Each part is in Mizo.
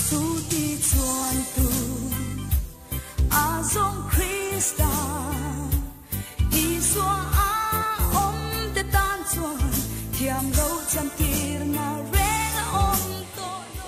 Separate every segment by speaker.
Speaker 1: Chu ti chuan tu a zawng Krista Isua a awm te tan chuan thiam lo chantirna reng a awm tawh lo.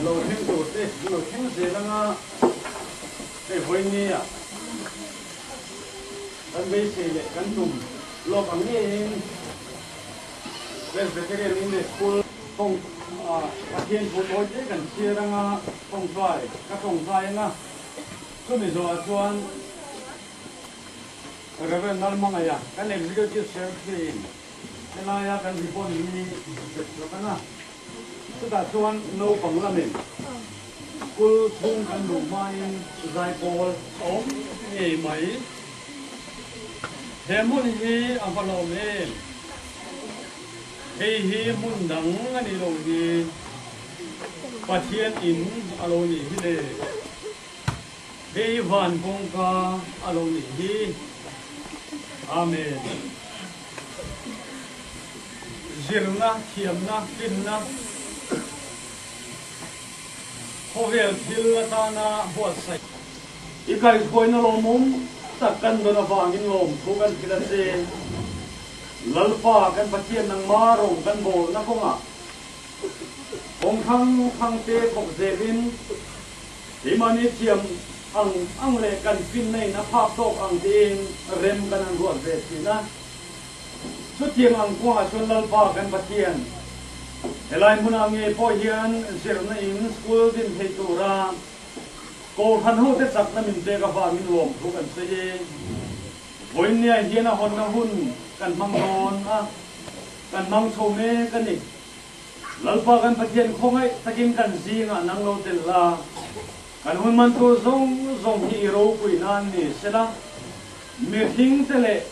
Speaker 2: Lo thleng tur te, lo thleng zel anga hei vawiin nia kan beisei leh kan tum lawk ang ngeiin Presbyterian English School tawng Pathian thu tawi te kan chhiar anga tawngtai ka tawngtai anga chumi zawhah chuan Rev. Lalmangaia kan Executive Secretary in helaia kan ribbon hi zep chhuak anga Chutah chuan naupang lamin school chhung kan luh hmain zaipawl a awm ngei mai. He hmun hi a va lawm em? Hei hi hmun dang a nih loh hi Pathian in a lo nih hi le. Hei van kawngka a lo nih hi. Amen. Zirna, thiamna, finna, khawvel thil atana buatsaih. I kaihhruaina lawmawm tak kan dawn avangin lawmthu kan thil a che. Lalpa kan Pathian nangma ro kan bawlna kawngah kawng thang thang te thawk zelin keimahni thiam ang ang leh kan finna in a phak tawk ang tiin rem kan han ruat ve thin a. Chutiang ang kawngah chuan Lalpa kan Pathian, helai hmunah ngei pawh hian zirna in school din thei tura Kohhran hote chakna min pek avangin lawmthu kan sawi e. Vawiinnia hian a hawnna hun kan hmang dawn a, kan hmang chho mek a ni. Lalpa kan Pathian khawngaih takin kan zingah nang lo tel la, kan hun man tur zawng zawng hi i ropui nan ni sela. Mihringte leh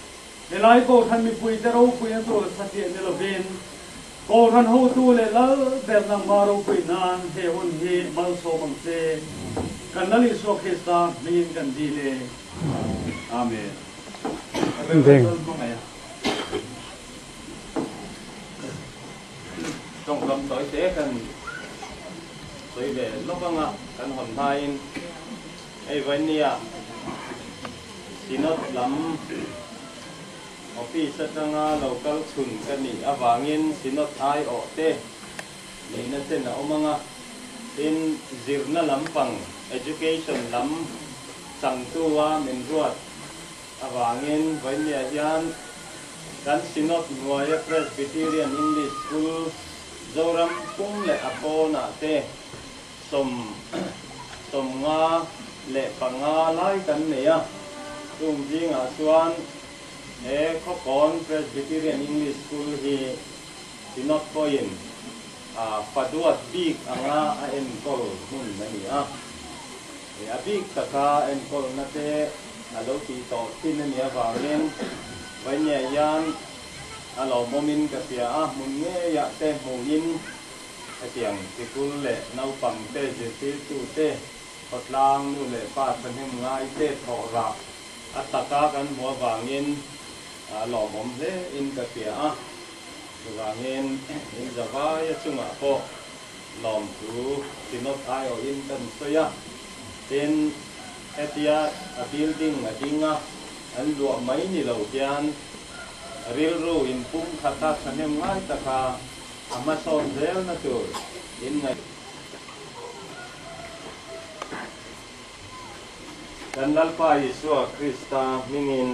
Speaker 2: helai Kohhran mipuite ropuina tur satliah ni lovin, Kohhran hotu leh lal ber nangmah ropui nan he hun hi malsawm ang che. Kan Lal Isua Krista hmingin kan dil e. Amen.
Speaker 3: Deng.
Speaker 4: Tawngkam tawi te kan sawi ve lawk anga kan hawn hmain hei Vainia Synod lam office atanga lo kal chhun ka nih avangin Synod aiawh te nihna chen a awm anga tin zirna lampang education lam changtu a min ruat Avangin Vainia hian kan Synod hnuaia Presbyterian English School Zoram pum leh a pawnah te 55 lai kan nei a, chung zingah chuan he Khawkawn Presbyterian English School hi Synod pawhin a faduat bik anga a enkawl hmun a ni a. A bik taka enkawlna te a lo tih tawh thin a nih avangin Vainia hian a lawmawmin ka hria a, hmun ngeiah te hmuhin hetiang sikul leh naupang te, zirtirtu te, khawtlang nu leh pa thahnem ngai te thawh rah a taka kan hmuh avangin a lawmawm hle in ka hria a. Chuvangin in zavaia chungah pawh Lawmthu Synod aiawhin kan sawi a, tin, hetia a building a ding a, an luah mai ni lo hian rilru inpum khata thahnem ngai taka a hmasawn zelna tur in ngaih. Kan Lalpa Isua Krista hmingin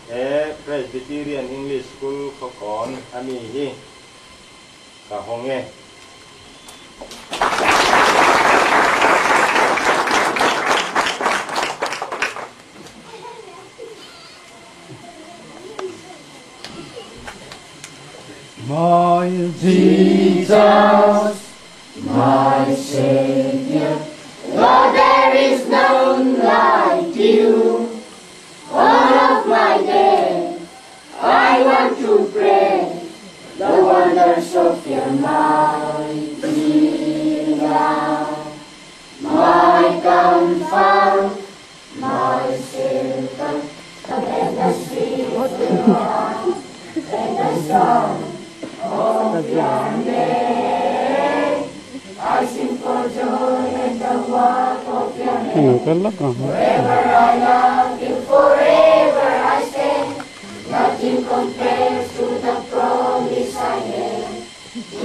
Speaker 4: he Presbyterian English School khawkawn a mi hi Ka hawng e.
Speaker 2: My
Speaker 5: Jesus, my Savior, Lord, there is none like you. All of my day, I want to pray the wonders of your mighty love. My comfort, my shelter, let the streams and the song of your name. I sing for joy at the work of your hand. Forever I love you, forever I stand. Nothing compares to the promise I have with you.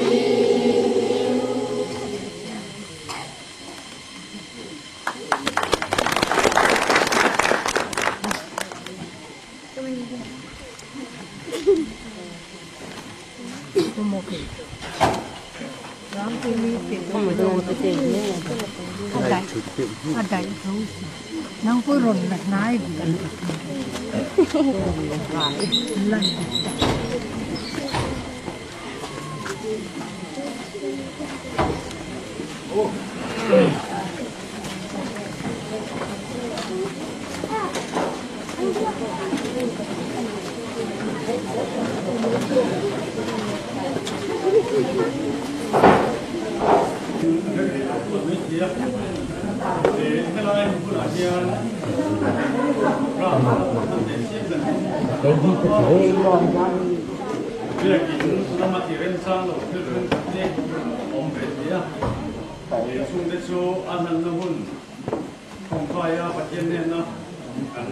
Speaker 5: Chungte chu a hlanna hun Thawngkaia Pathian hnena kan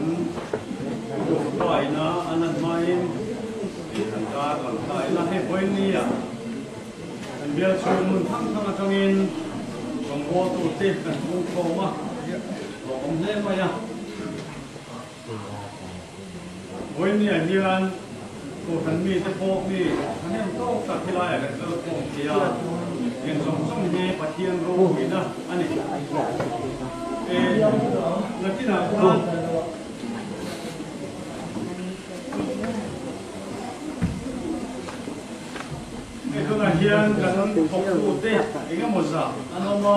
Speaker 5: tawngtaina a lan hmain kan kar lang ta ila. Hei vawinia kan bial chhung hmun thang thang atangin rawngbawltute kan pungkhawm a, hlawhawm hle mai a. Vawinia hian Kohhran mite pawh mi thahnem tawk tak helaiah kan kal khawm thei a, heng zawng zawng hi Pathian ropuina a ni. E, nakinah khan hei tunah hian kan thawktute eng emaw zah an awm a,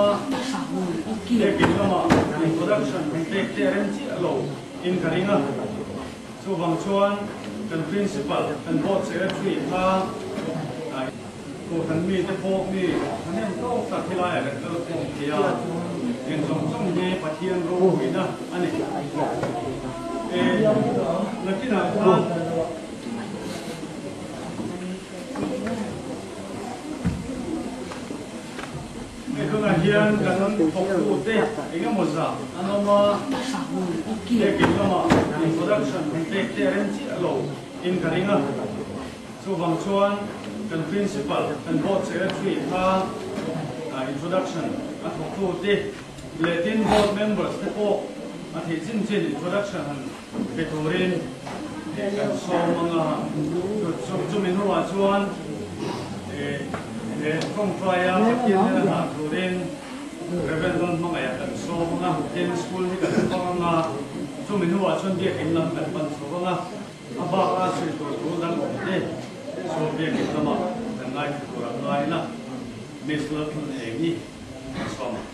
Speaker 5: biakin lamah introduction pek te a rem chiah lo in ka ring a.
Speaker 2: Chuvang chuan kan Principal, kan Board Secretary kha Kohhran mite pawh mi thahnem tawk tak helaiah kan kal khawm thei a, eng zawng zawng hi Pathian ropuina a ni. E, nakinah khan. Hei tunah hian kan thawktute eng emaw zah an awm a, biakin lamah introduction han pek te a rem chiah lo in ka ring a. Chuvang chuan kan Principal, kan Board Secretary kha introduction a thawktute leh tin Board members te pawh a theih chin chin introduction han pe turin kan sawm ang a, chumi hnuah chuan he tawngtaia Pathian hnena hlan turin Reverend Lalhmangaih kan sawm ang a, tin school hi kan hmang ang a, chumi hnuah chuan biakin lam kan pan chho ang a, a baka sawi tur tur dang awm te chu biakin lamah kan ngaithla tur ang ngain a, Miss Lalthun Eng hi kan sawm ang.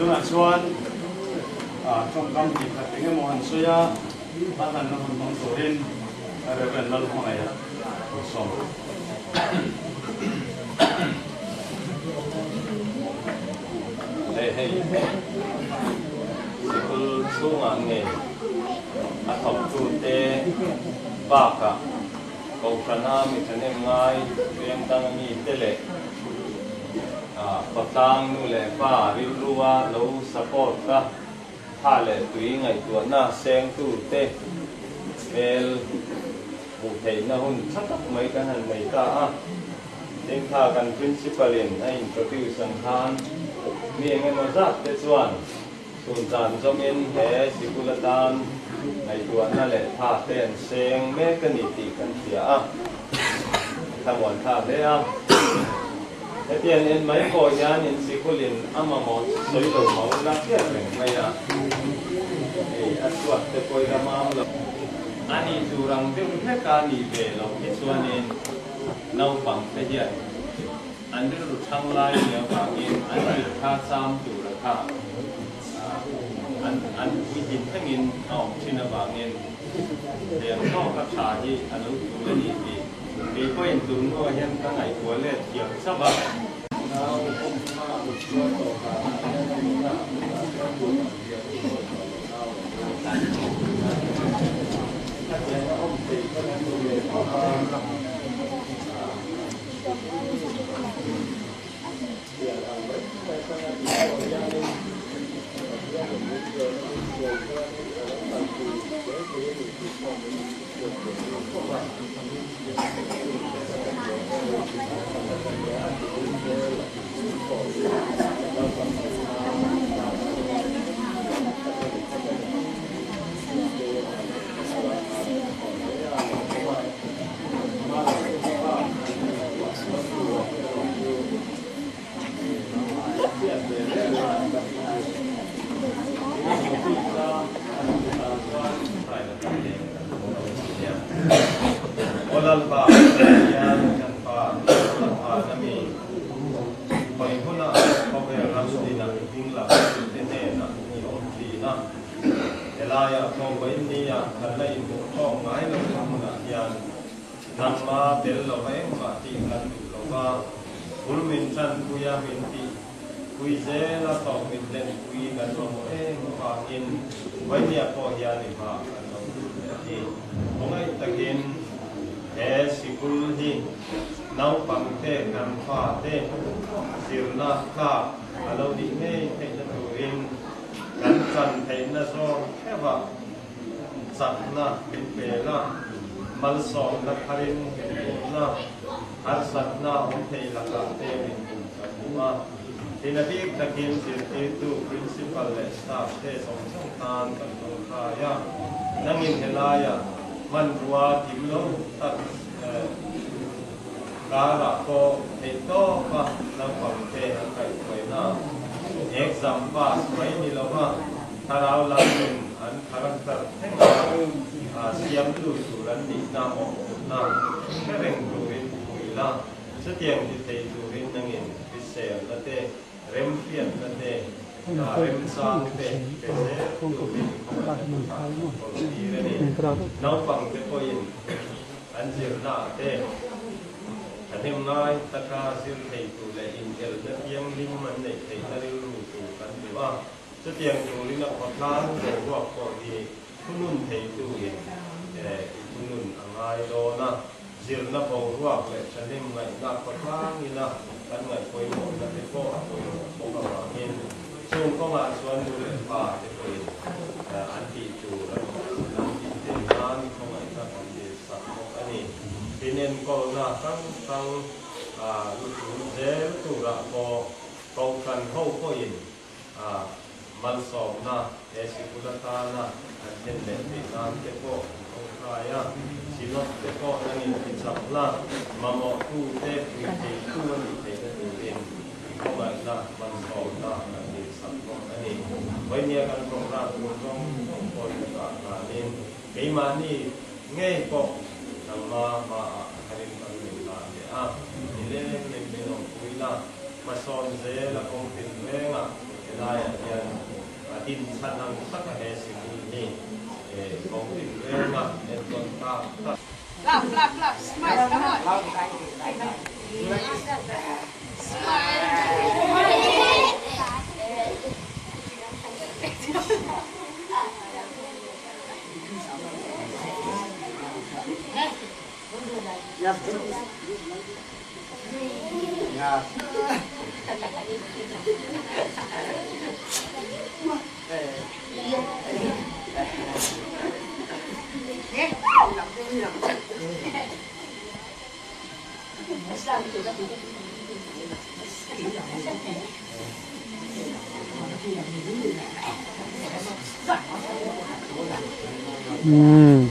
Speaker 2: Tunah chuan tawngkam tih khat eng emaw han sawi a, a hlanna hun hmang turin Rev. Lalhmangaih a sawm.
Speaker 4: Le hei sikul chhungah nge a thawktute bakah Kohhrana mi thahnem ngai veng dang mite leh khawtlang nu leh pa rilrua lo support ka tha leh tui ngaihtuahna sengtu te hmel hmuh theihna hun tha tak mai kan han nei ta a. Tin kha kan Principal in a introduce ang khan mi engemaw zat te chuan Chhun zan zawngin he sikul atan ngaihtuahna leh tha te an seng mek a ni tih kan hria a, thlamuan thlak hle a. Hetiang en mai pawh hian in sikulin a mamawh chu sawi lo mau la hriat reng mai a, hei a chhuat te pawh ila mam lo. A nih tur ang deuh hlek a nih ve loh hi chuanin naupang te hian An rilru thang lai nia avangin an mitthla cham tura kha an an puitlin thlengin a awm thin avangin heng tawka tha hi a lo tul a ni tih kei pawhin tun hnuah hian ka ngaihtuah let thiam chauh a. Lalpa kan Pathian kan Pa Lalpa na mi hawi hunah khawvel ram tinah i hming lah te hnenah i awm thin a. Helaiah pawh vawiinnia kan la inhmuh khawm ngai lohna hmunah hian nangma tel lova engmah tih kan duh lova, bul min tanpui a min tih pui zel a tawp min hlenpui kan mamawh em avangin vawiinnia pawh hian i hma kan lo duh leh a ni. Khawngaih takin he sikul hi naupangte kan fate zirna tlak a lo nih ngei theihna turin Kan chan theihna zawng theuhah chakna min pel a, malsawmna tharin min bum a, harsatna awm thei lakah te min bum kan hmu a. Tina bik takin zirtirtu, principal leh staff te zawng zawng tan kan tawngtai a, nangin helaiah hmanrua kim lo tak Karah pawh theih tawka naupangte an kaihhruaina exam pass mai ni lova thlarau lamin an character thlenga siamtu tur an nihna mawhphurhna hre reng turin pui la, chutiang ti thei turin nangin hriselna te, remhriatna te, remchang te pe zel turin khawngaihna thuthah kan kawl tir a ni. Naupangte pawhin An zirnaah te thahnem ngai taka zir thei tur leh inelna thianghlim an neih theihna rilru tur kan duh a, chutiang turin a khawtlang boruak pawh hi thunun theituin i thunun a ngai dawn a, zirna boruak leh thahnem ngaihna khawtlangina kan ngaih pawimawhna te pawh a pawimawh bawk avangin chung kawngah chuan nu leh pa te pawhin an tih tur an tih theih nan khawngaihna kan dil sak bawk a ni. Inenkawlna hrang hrang lutul zel turah pawh Kohhran ho pawhin malsawmna he sikul atana an thlen leh theih nan te pawh an tawngtai a, Synod te pawh nangin tichak la, mamawhtute pui theitu a nih theihna turin khawngaihna malsawmna kan dil sak bawk a ni. Vawinia kan program tur zawng zawng pawh hi ka hlanin keimahni ngei pawh nangma hmaah tharin kan min hlan leh a, nileng leng min awmpui la, hmasawn zel a kawng tin rengah helaiah hian a din chhan ang taka he sikul hi kawng tin renga entawn tak tak.
Speaker 6: Laugh, laugh, laugh, smile, come on. Smile.
Speaker 3: Umm.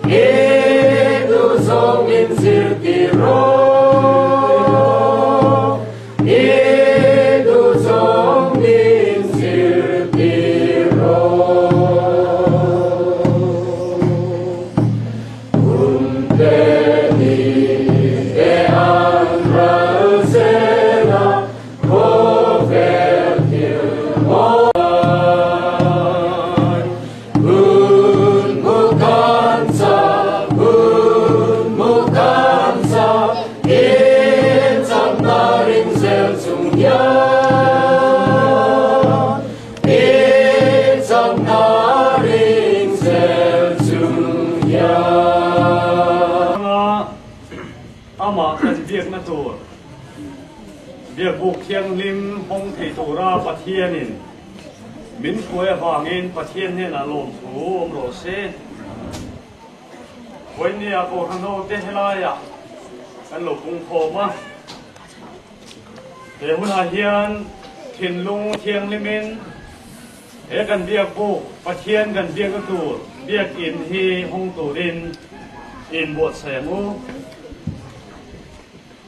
Speaker 5: I duh zawng min zirtir rawh, I duh zawng min zirtir rawh. Kum te ni te an ral zel a, khawvel thil mawi. Hun mu kan chak, hun mu kan chak, in chakna ring zel chung hian, in chakna ring zel chung hian.
Speaker 2: Amah kan biakna tur Biakbuk Thianghlim hawng thei tura Pathianin Min hruai avangin Pathian hnenah lawmthu awm rawh se. Vawinia Kohhran hote helaiah kan lo pung khawm a. He hunah hian thinlung thianghlimin he kan biakbuk Pathian kan biakna tur biakinn hi hawng turin inbuatsaih ang u.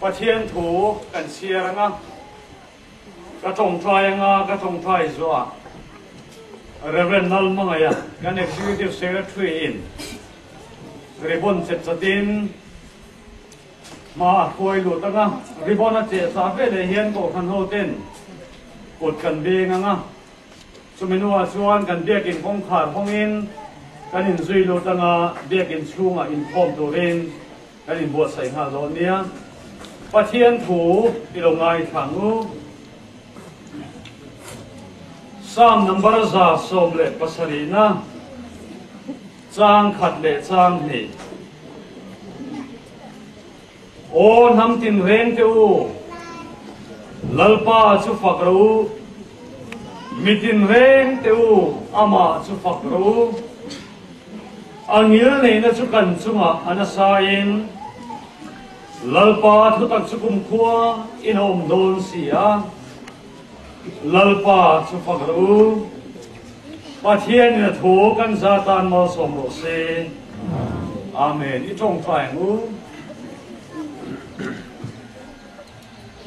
Speaker 2: Pathian thu kan chhiar ang a. Ka tawngtai anga ka tawngtai zuah Rev. Lalmangaia kan Executive Secretary in ribbon chet chatin hma a hruai lut anga, ribbon a cheh chah veleh hian Kohhran ho ten kut kan beng anga, chumi hnuah chuan kan biakin kawngkhar hawngin kan inzui lut anga biakin chhungah inkhawm turin Kan inbuatsaih nghal dawn nia. Pathian thu i lo ngaithla ang u. Psalm number 117-na chang khat leh chang hnih. Aw hnam tinreng te u, Lalpa chu fak rawh u. Mi tinreng te u, amah chu fak rawh u. A ngil neihna chu kan chungah a nasain Lalpa thutak chu kumkhua in a awm dawn si a, Lalpa chu fak rawh u. Pathianin a thu kan za tan malsawm rawh se. Amen. I tawngtai ang u.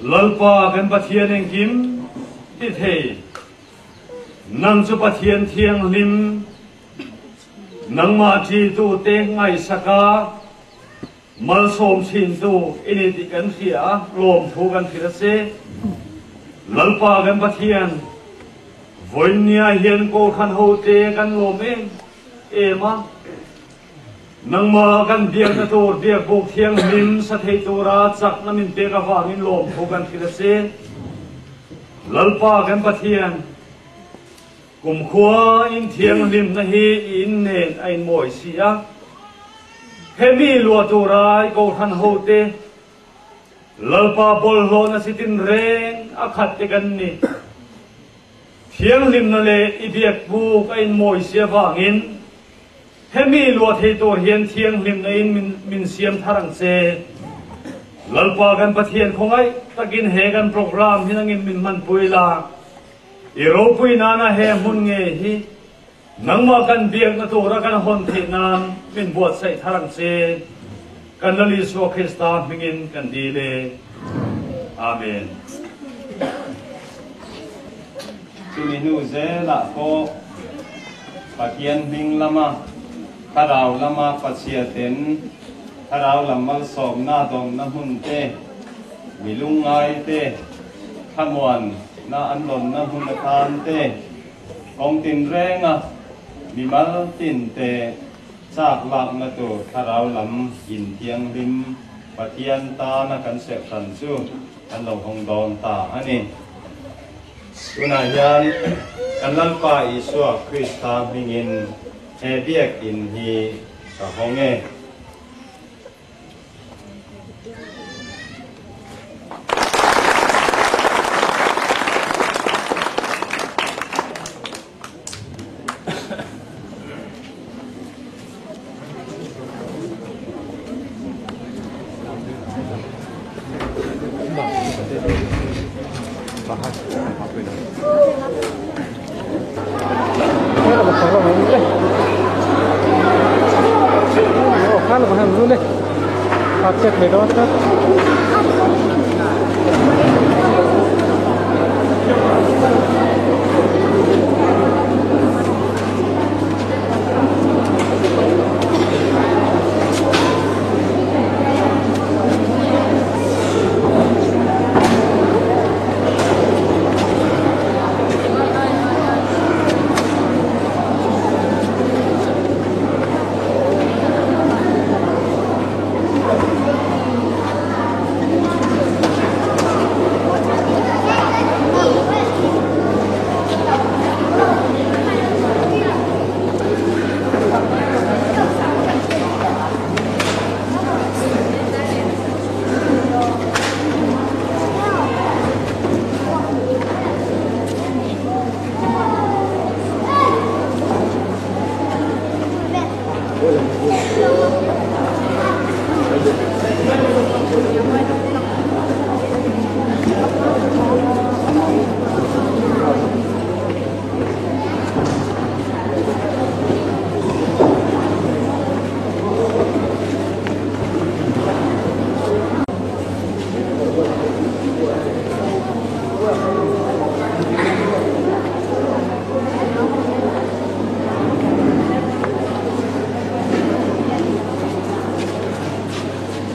Speaker 2: Lalpa kan Pathian engkim ti thei, nang chu Pathian thianghlim, Nangmah ṭitute ngaihsaka malsawm ṭhintu i ni tih kan hria a, lawmthu kan hrilh a si. Lalpa kan Pathian, vawiinnia hian Kohhran hote kan lawm em em a, nangmah kan biakna tur biakbuk thianghlim sa thei tura chakna min pek avangin lawmthu kan hrilh a si. Lalpa kan Pathian, Kumkhua in thianghlimna hi i in nen a inmawi si a, hemi luah tura i Kohhran hote Lalpa bawlhhlawhna si tinreng a khat te kan ni. Thianghlimna leh i biakbuk a inmawi si avangin hemi luah thei tur hian thianghlimna in min siam thar ang che. Lalpa kan Pathian khawngaih takin he kan program hi nangin min hmanpui la. I ropui nana he hmun nge hi nangmah kan biakna tura kan hawn theih nan min buatsaih thar ang che. Kan Lal Isua Krista hmingin kan dil e. Amen.
Speaker 4: Chumi hnu zelah pawh Pathian hming lama Thlarau lama Pathiaten Thlarau lam malsawmna dawnna hmun te, mi lungngai te, thlamuan na an rawnna hmun atan te, kawng tinrenga mimal tin te chak lakna tur thlarau lam inthianghlim Pathian tana kan serhhran chu kan lo hawng dawn ta a ni. Tunah hian kan Lalpa Isua Krista hmingin he biakinn hi ka hawng e.
Speaker 3: Tlang han lu le a chet mai dawn tlat.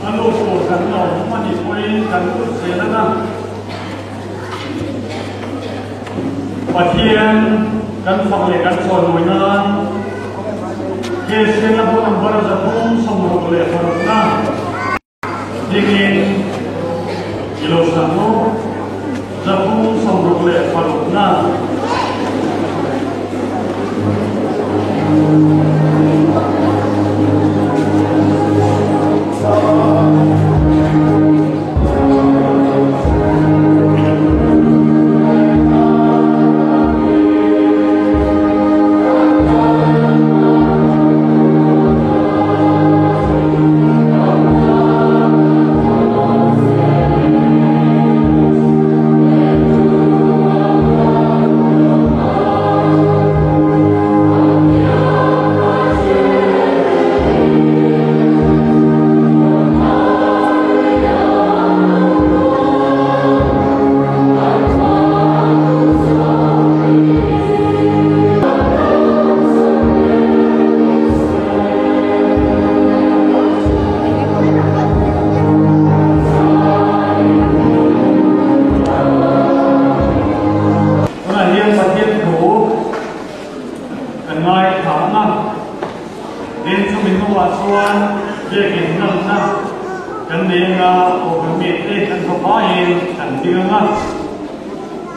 Speaker 2: A nu tur kan awm a nih pawhin kan lut zel ang a. Pathian kan fak leh kan chawimawi nan Kristianna bu number 366 na dingin i lo sang u. 366 na. Tunah hian Pathian thu kan ngaithla ang a, tin chumi hnuah chuan biakin nalhna kan nei anga Kohhran mite kan thaw hmaiin kan ding ang a,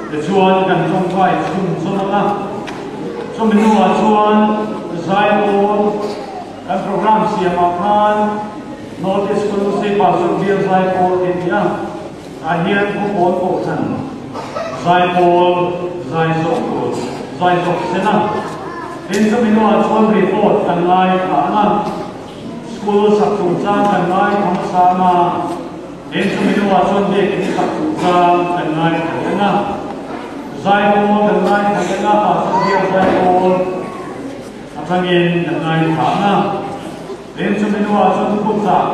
Speaker 2: tichuan kan tawngtai chhunzawm ang a, chumi hnuah chuan Zaipawl kan program siamah khan North East Kawlhosei Pastor Bial Zaipawl tih a ni a. Ah hian khawpawn kohhran zaipawl zai zawk tur zai zawk sen a, tin chumi hnuah chuan report kan ngai thla ang a, school sak chungchang kan ngai thla hmasa ang a, tin chumi hnuah chuan biakin sak chungchang kan ngai thla leh ang a, zaipawl kan ngai thla leh ang a, pastor bial zaipawl atangin kan ngai thla ang a. Tin chumi hnuah chuan kutah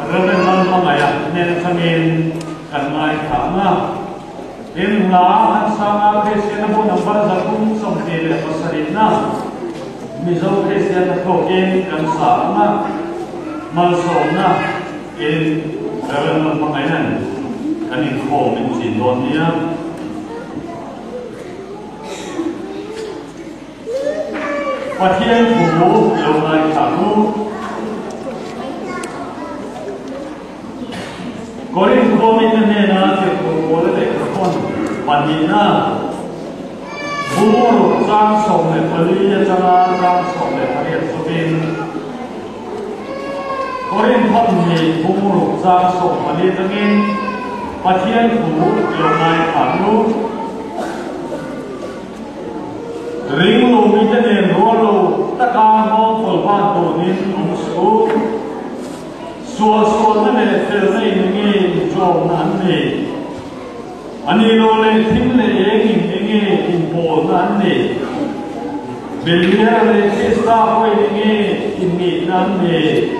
Speaker 2: Rev. Lalhmangaih-a hnen atangin kan ngaithla ang a. Tin hla an sang a, Kristianna bu number 327 na Mizo Kristianna thawkin kan sa ang a, malsawmna in Rev. Lalhmangaih-a'n kan inkhawm in chin dawn nia. Pathian thu lo ngaithla u. Korinth khawmite hnena tirhkoh Paula lehkhahawn pahnihna, Bur chang 14 atanga chang 18 chawpin, Korinth thawmhnih bur chang 14 atangin Pathian thu lo ngaithla u. Ringlo mite nen rual lo taka nghawngkawl van dawnin awm suh u. Sualsualna leh felna in enge inchawmna an nei? A ni lo leh thim leh eng in enge inpawlna an nei? Belial leh Krista pawhin enge inngeihna an nei?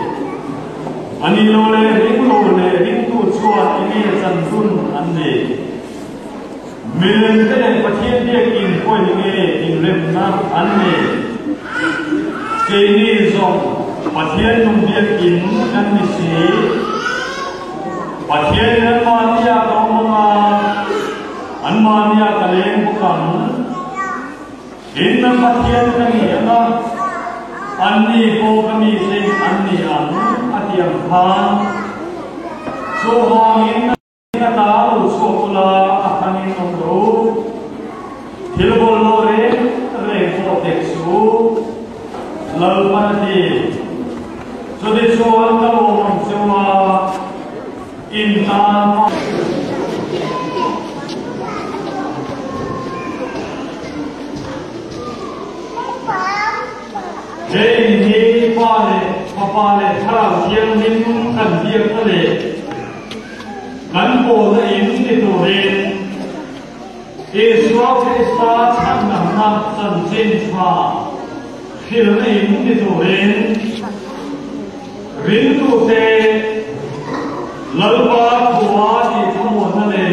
Speaker 2: A nih loh leh ring lo leh ringtu chuan enge chandun an nei? Milem te leh Pathian biakinn pawhin enge inremna an nei? Keini zawng Pathian nung biakinn kan ni si. Pathianin anmahnia ka awm ang a, anmahnia ka leng bawk ang. Tin, nan Pathian ka ni ang a, anni pawh ka mite an ni ang, a ti ang khan. Chuvangin a ta lo chhuak ula, a hranin awm lo. Thil bawlhhlawh reng reng pawh tek suh, Lalpan a ti. Chutichuan ka lawm ang che u a, in tan. He in hi Pa leh Fapa leh Thlarau Thianghlim kan biakna leh kan pawlna in ni turin Isua Krista chhandamna chanchin tha hrilhna in ni turin Ringtute Lalpa thua tih thlamuanna leh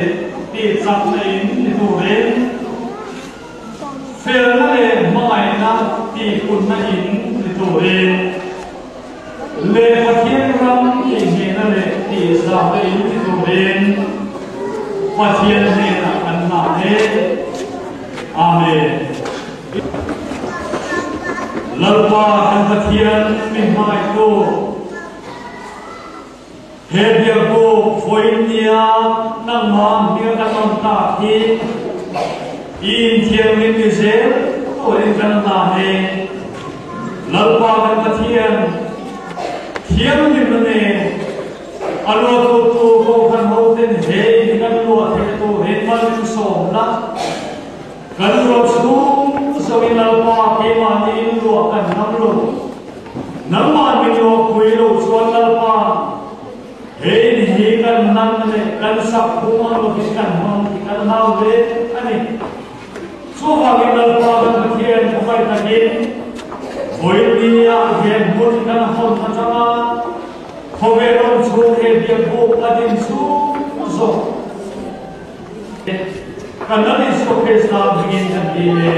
Speaker 2: tih chakna in ni turin felna leh hmangaihna tih punna in ni turin leh Pathian ram tih nghehna leh tih zahna in ni turin Pathian hnenah kan hlan e. Amen. Lalpa kan Pathian min hmangaihtu, he biakbuk vawiin nia nangmah hming kan awm tak hi i inthianghlim ni zel turin kan hna he. Lalpa kan Pathian thianghlimna nen a luahtu tur Kohhran hoten he in kan luah theih turin malsawmna Kan ruah chhung zawin Lalpa keimahni in luah kan hnam lo. Nangmah min luahpui lo chuan Lalpa, he in hi kan nan leh kan sak phung ang lovin kan hmang tih kan hlau hle a ni. Chuvangin Lalpa kan Pathian khawngaih takin vawiin ah hian hmun kan hawn atanga khawvel awm chhung he biakbuk a din chhung zawk. Kan Lal Isua Krista hmingin kan ti e.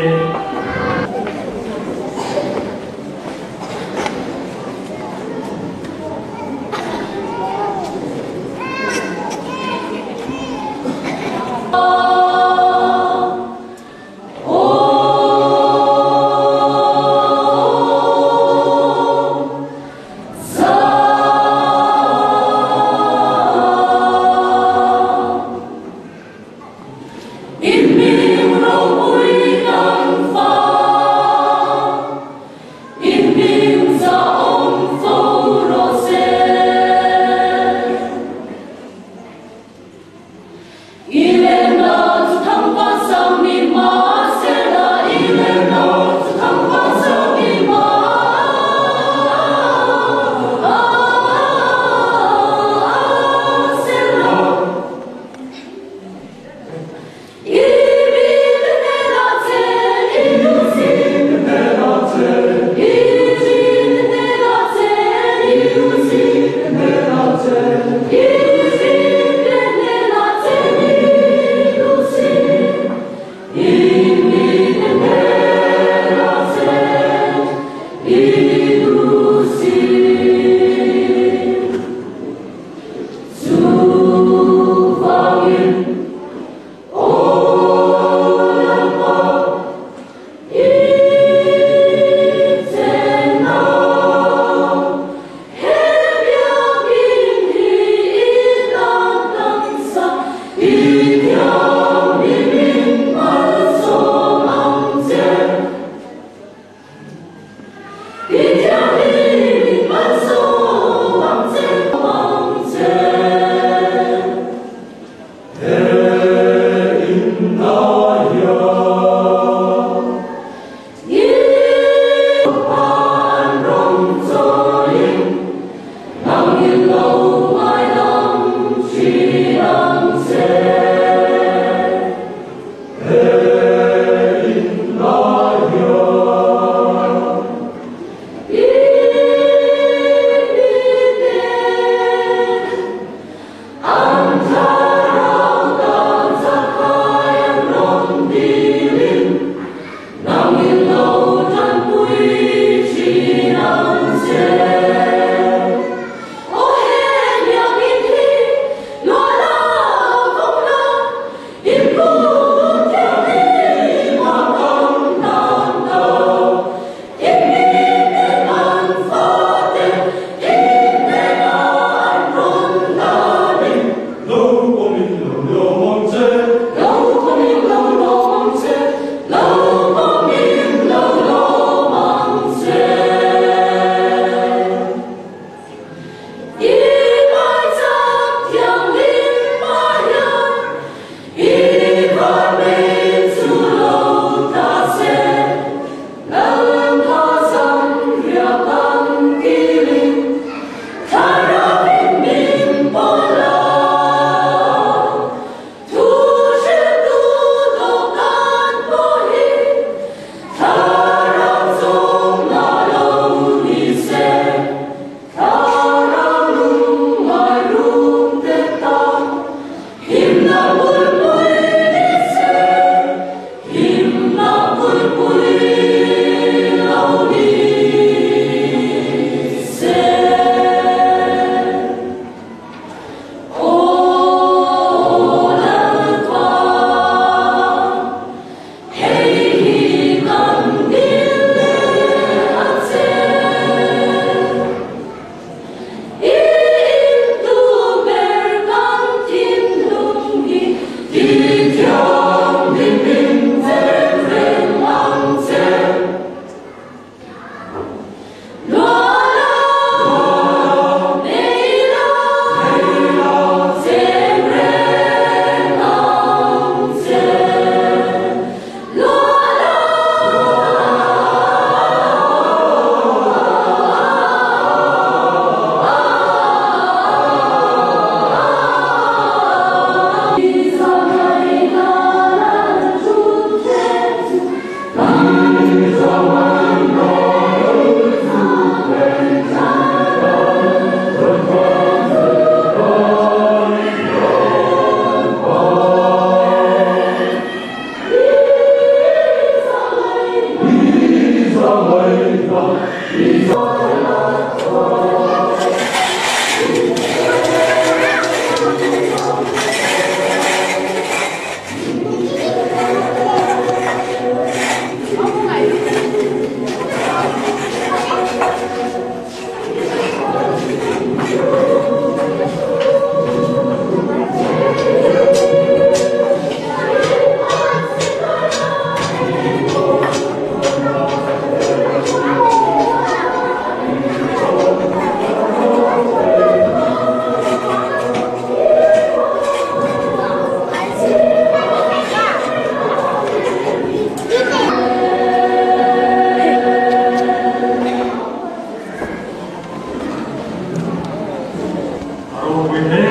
Speaker 2: ropui hle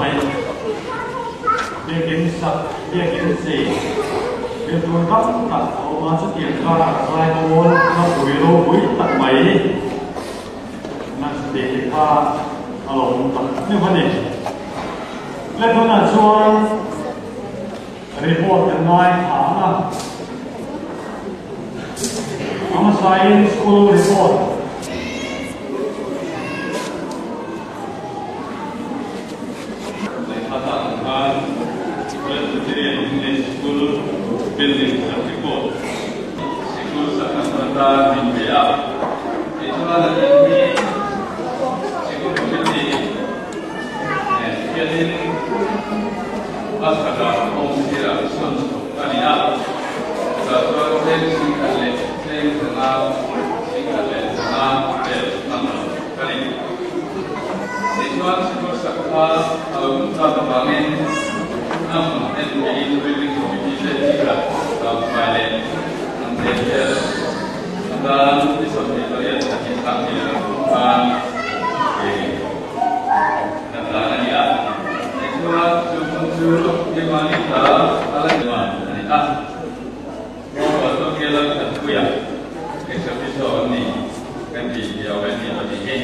Speaker 2: mai. Biakin sak, biakin chei, thil tur tam tak a awm a, chutiang karah zaipawl hlapui ropui tak mai nan ti te kha a lo awm tak meuh a ni. Le tunah chuan report kan ngaithla ang a, a hmasain school report.
Speaker 7: Lehkha tak ang khan Presbyterian English School building sak report sikul sakna hmun atan min pe a. Tichuan an in hi sikul committee nen hianin a sakah awm sirah sawn chhuak a ni a. Chutah chuan cheng singkhat leh cheng zanga singkhat leh zanga vel hman loh a ni. Tichuan sikul sak kha a lo hun tak avangin a hmun en theiin building committee te chikhat tlangfai leh an tel vel atan ni 28 pahnih sang hnih leh pathum khan kan tlan a ni a. Tichuan chu hmun chu Himani ta a la ni a ni a. Ruah chu Kelam Thanpuia ex-officio an ni kan tih diau e ni pahnih hi.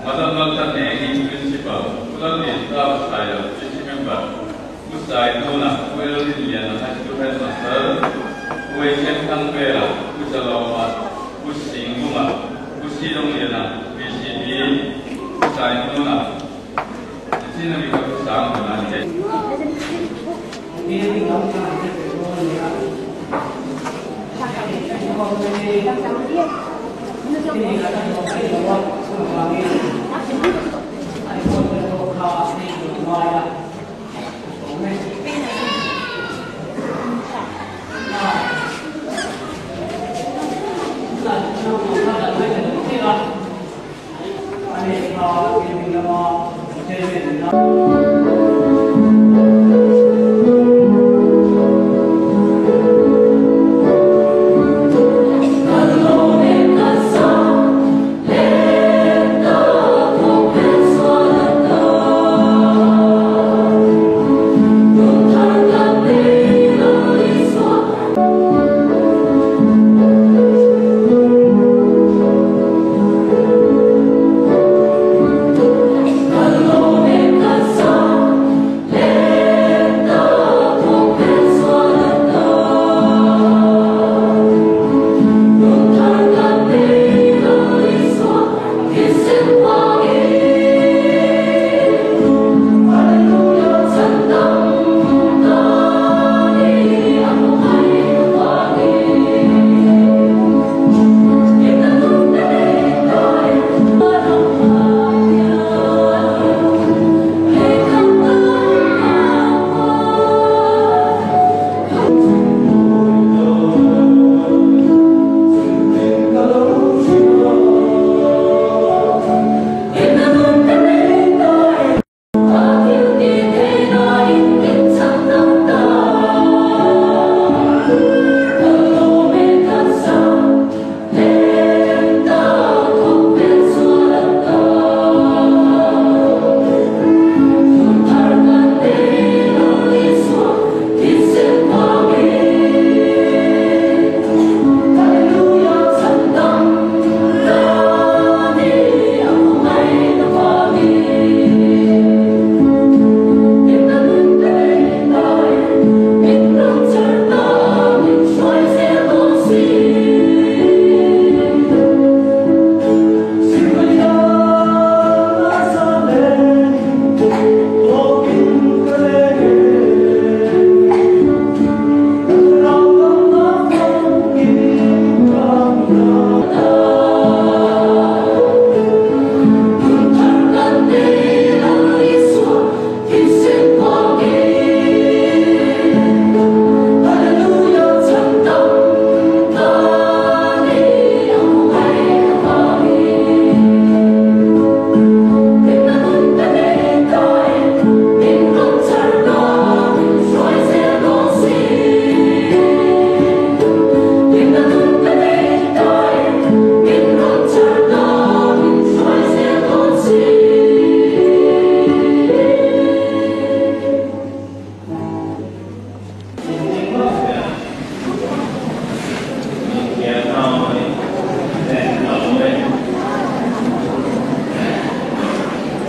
Speaker 7: Madam Lalthanengi Principal, Pu Lallianzau Sailo PC Member, Pu Sainuna, Pu Elrinliana High School Headmaster, Pu Eichen Thangvela, Pu Zalawma, Pu Singlunga, Pu Sidongliana, VCP, Pu Sainuna, Nichin ami kha Pu Sanghluna a ni e.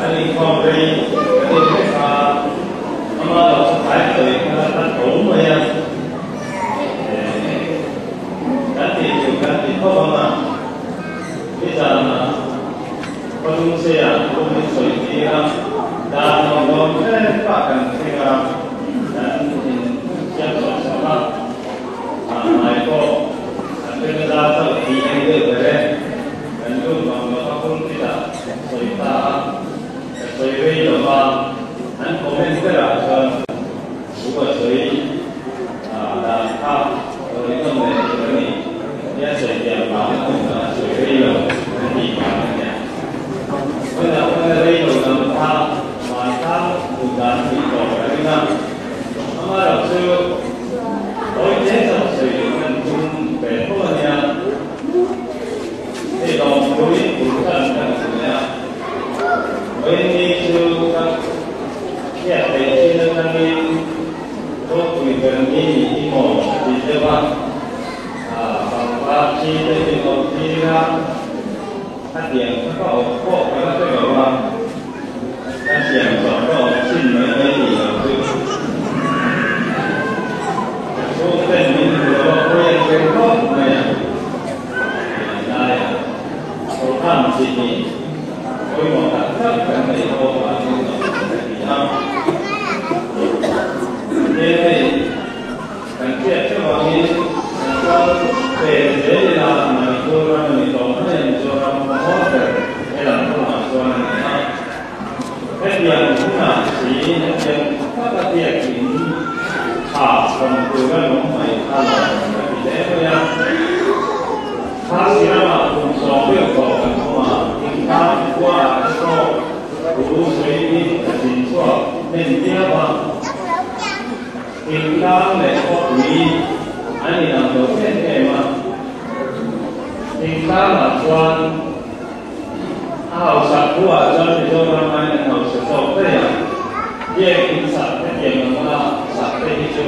Speaker 7: Kan inkhawm rei ka ti hlek a, ama lo chu tlai tawi kha a tho mai a, kan tih tur kan ti khawp ang a, nizanah Khawlungseia thu min sawi tir a, dan nuam dawn hrep ah kan thleng a, kan insiam sawk sawk a, hmai pawh kan ring a zar chauh tih a ni deuh ber e. Kan lut vang lova pulpit ah sawi ta a, ka sawi rei lova, an comment berah chuan thu a sawi dan kha rawn inawm leh tur a ni tia sawi thiam vang a awm a sawi rei lo an tih vang a nia. Hmanah hman a rei lo lam kha vantlang hmuh dan a nih tawh ka ring a, amaherawhchu tawi te chauh sawi kan tum ve tho a nia. Hei lawmpuiin bul tan kan ti leh a, Vawiinni chu ka hriat theih chin atangin ropui ber ni ni hi maw ka ti deuh a, pangpar thi te min awm tir a, khatiang kha ka awm pawh ka la hre lo a, ka siam chawp ka awm chin mai mai tih lo chu ka chhungten min hmu lo a, pawi an hre khawp mai a. Laiah Thawhkhan chi hi pawimawh tak tak kan neih pawh vangin a awm ka ti a. He hei kan hriat theuh angin kan kal ve zel ila Manipur ram a ni tawh mai a, Mizoram hmawr ber he lam kawngah chuan a ni a. Hetiang hunah si hetiang taka biakin tha awm tura lawm mai kha lo ka ti hle mai a. Khasi ramah kum 10 deuh tawh kan awm a, thingtlang khuaah te pawh thu sawiin ka zin chhuak hnem viau a. Thingtlang leh khawpui an inang lo em em a, thingtlangah chuan A hausak thuah chuan Mizoram aiin an hausa zawk daih a, biak in sak hetiang anga sak te hi chu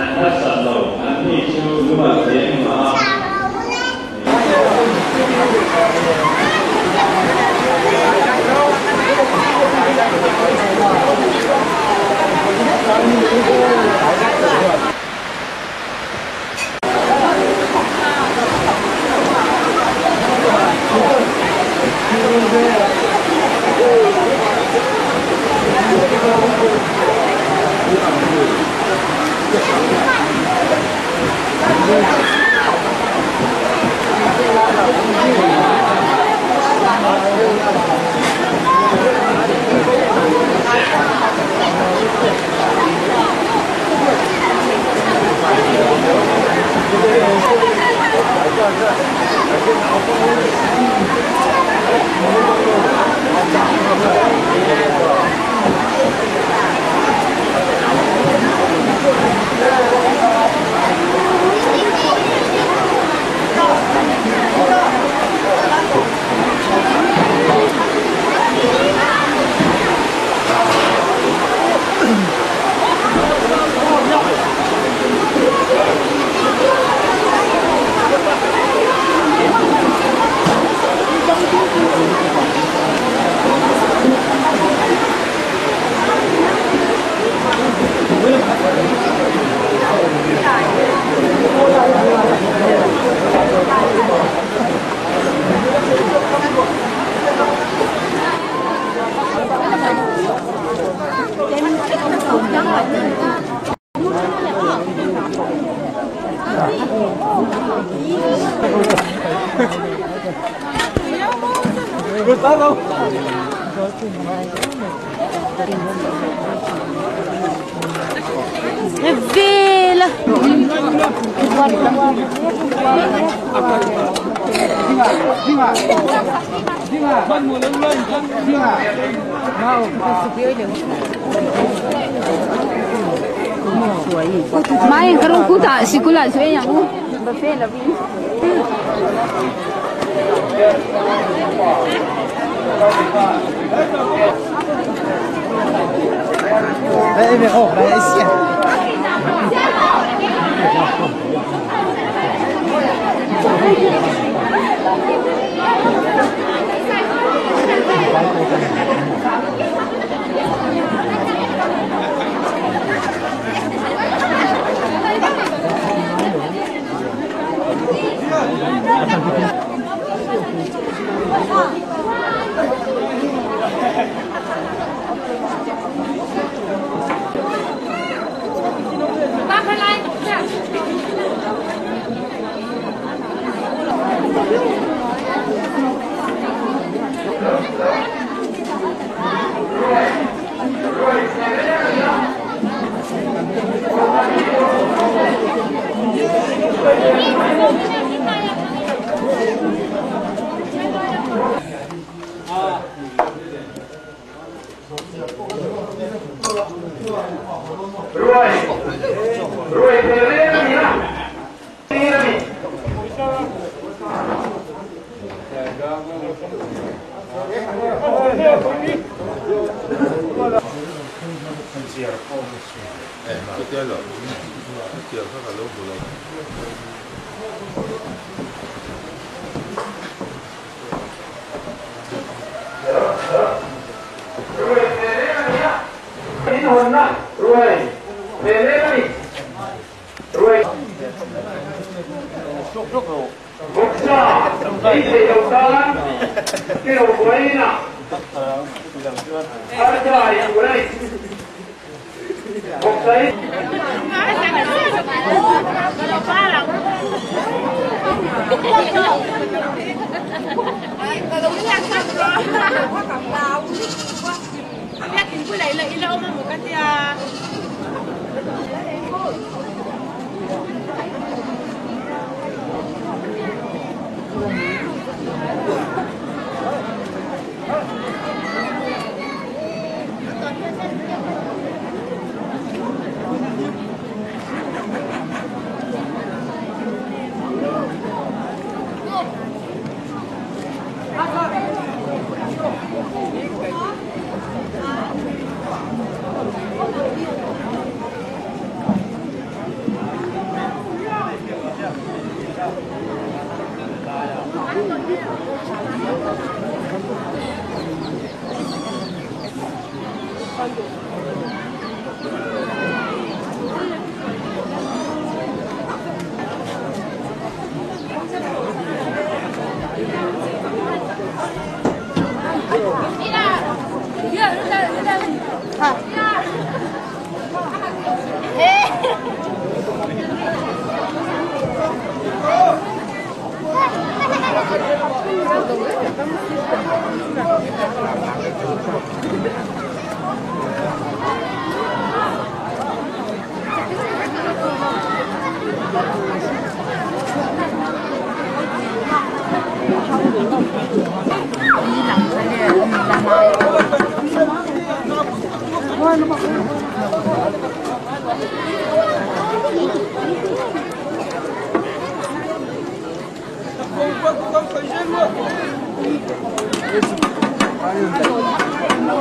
Speaker 7: an harsat lo, an ni chu lung a cheng mah a.
Speaker 6: Mai karong kuta sikula suwe yang u
Speaker 3: 来，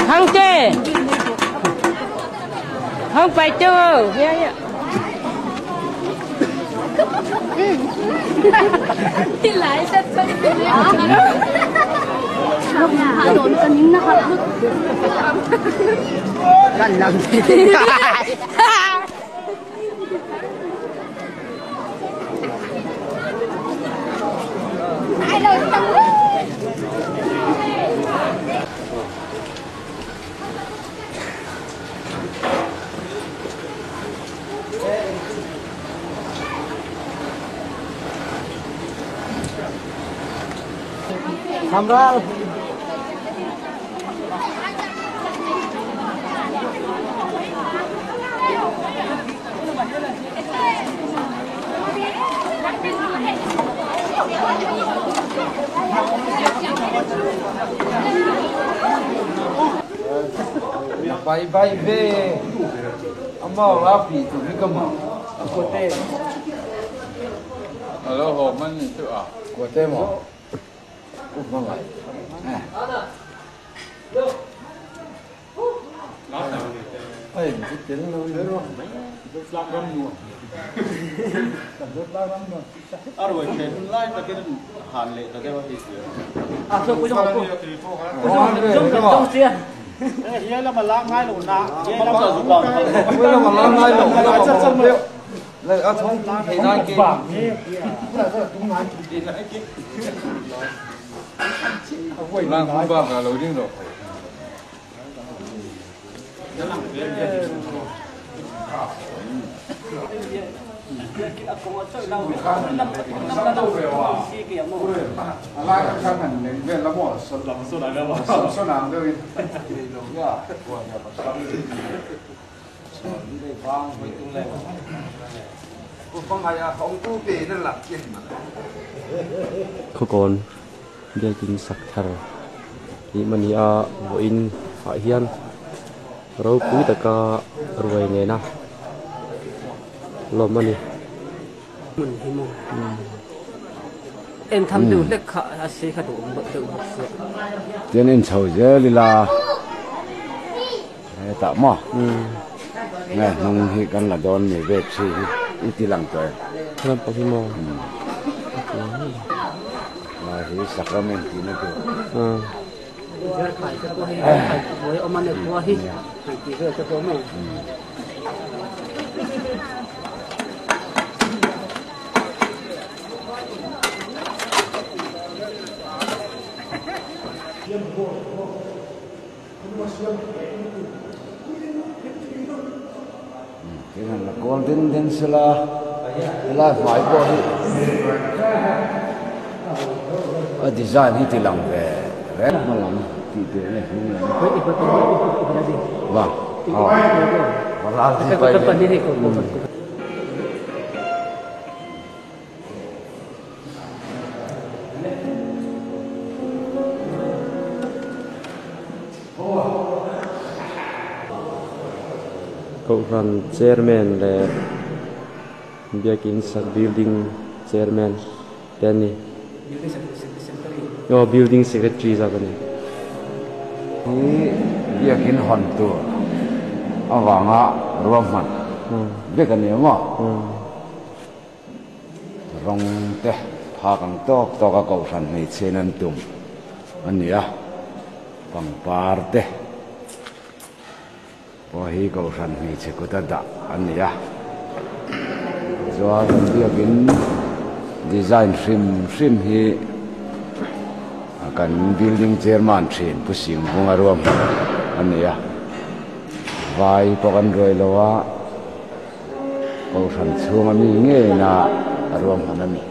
Speaker 6: Không chê không phải chưa lại
Speaker 8: Hamral.
Speaker 9: Bye bye ve. Amao rapi tu bikama. Kote.
Speaker 7: Alo ho man tu à.
Speaker 9: Kote mo.
Speaker 10: Khawkawn biakin sak thar ih mani a vawiin ah hian.
Speaker 8: Ropui taka ruai nena lawm a ni.
Speaker 10: Hmun hi maw en tham deuh hlek kha a sei kha duh awm deuh bawk sia.
Speaker 9: Tian en chho zel ila hetah maw nge hnung hi kan la dawn ni ve thi hi i ti lang tawh em.
Speaker 8: Lampang hi maw.
Speaker 9: Lai hi sacrament tihna tur. Tin han la kawl den den sela helai hmai pawh hi a design hi ti lang ve reng hma lam tih tur nge hnung lam vang aw ral hi pai ve.
Speaker 8: Kohhran chairman leh biakin sak building chairman te an ni. Aw building secretary zawk a ni.
Speaker 9: Hi biakin hawn tur avanga ruahman vek a ni ang aw. Rawng te phak ang tawk tawk a kohhran hmeichhiain an tum a ni a, pangpar te pawh hi kohhran hmeichhe kuta dah a ni a. Chuan kan biakin design hrim hrim hi kan building chairman thin Pu Singbunga ruahman a ni a, vai pawh kan ruai lo a. Kohhran chhunga mi ngeina a ruahman a ni.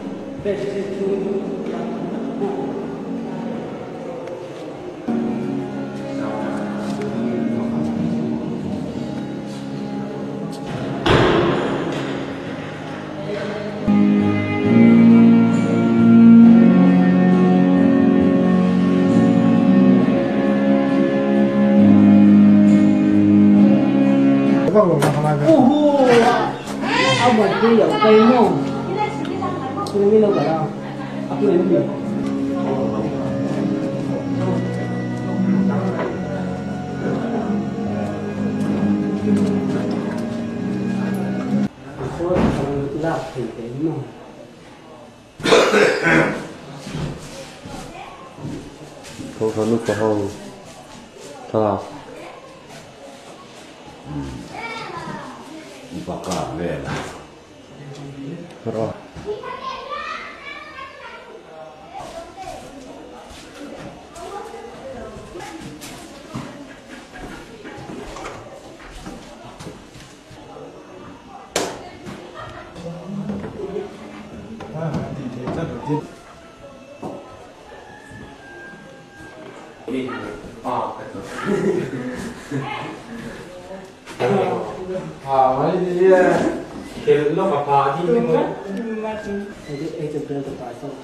Speaker 8: Kohhran upa ho thlalak.
Speaker 9: Upa kar vel a.
Speaker 8: Rawh.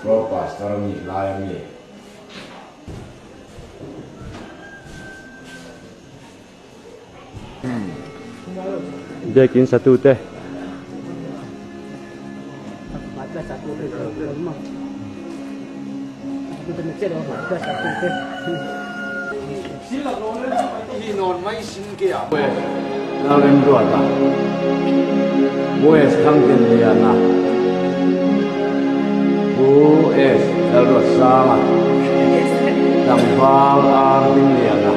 Speaker 9: Pro pastor a mi lai a mi.
Speaker 8: Biakin satute.
Speaker 9: Lalremruata, West Thangtinliana, Pu S Lalruatsanga, Tlangval R Dingliana,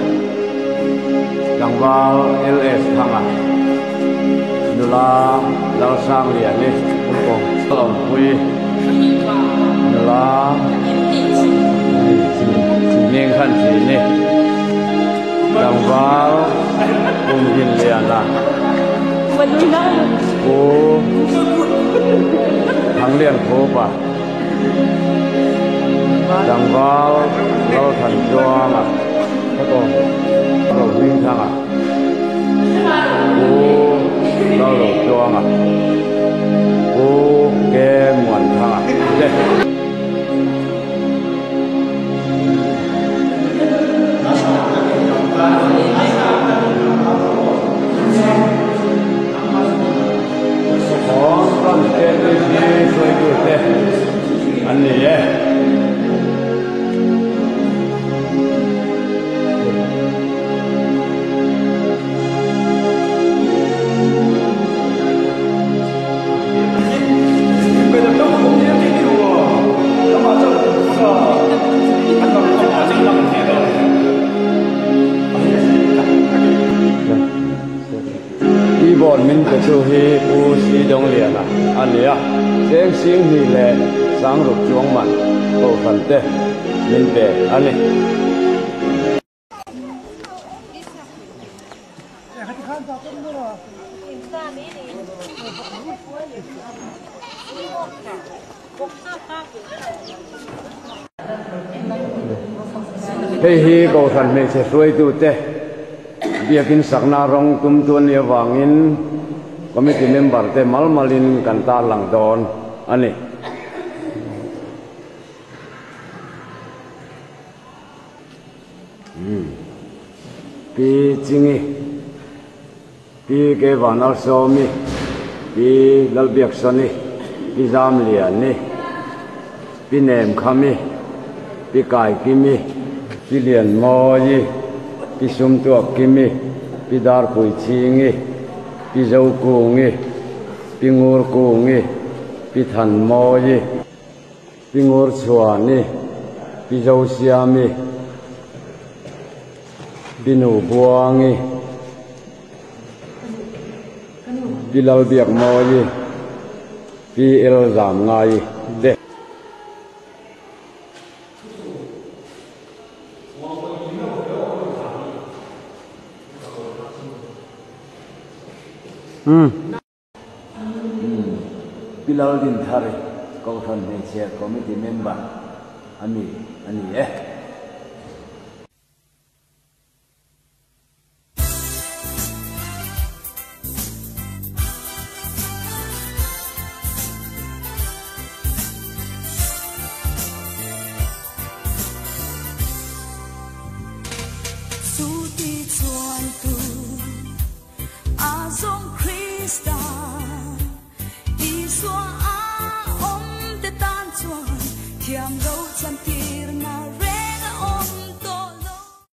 Speaker 9: Tlangval LS Thanga, Nula Lalsangliani, Awmpui, Nula Chhimngkhanchini, Tlangval Pumdinliana, Pu Thangliankhupa, Tlangval Lalthanchuanga, Rohmingthanga, Pu Lalrochuanga, Pu Ke Muanthanga te. Keyboard min petu hi Pu Sidongliana a ni a, cheng sing hnih leh sangruk chuang man kohhran te min pe a ni. Hei hi Kohhran hmeichhe hruaitute biakin sakna rawng tumtu a nih avangin committee member te mal malin kan tarlang dawn a ni. Pi Chingi, Pi Kevanalsawmi, Pi Lalbiaksawni, Pi Zamliani, Pi Nemkhami, Pi Kaikimi, Pi Lianmawi, Pi Sumtuakkimi, Pi Darpuichingi, Pi Zokungi, Pi Ngurkungi, Pi Thanmawi, Pi Ngurchhuani, Pi Zosiami, Pi Nubuangi, Pi Lalbiakmawi, Pi Elzamngai te. Pi Laldinthari, Kohhran Hmeichhia Committee member a mi a ni e.
Speaker 1: Chu ti chuan tu a zawng Krista.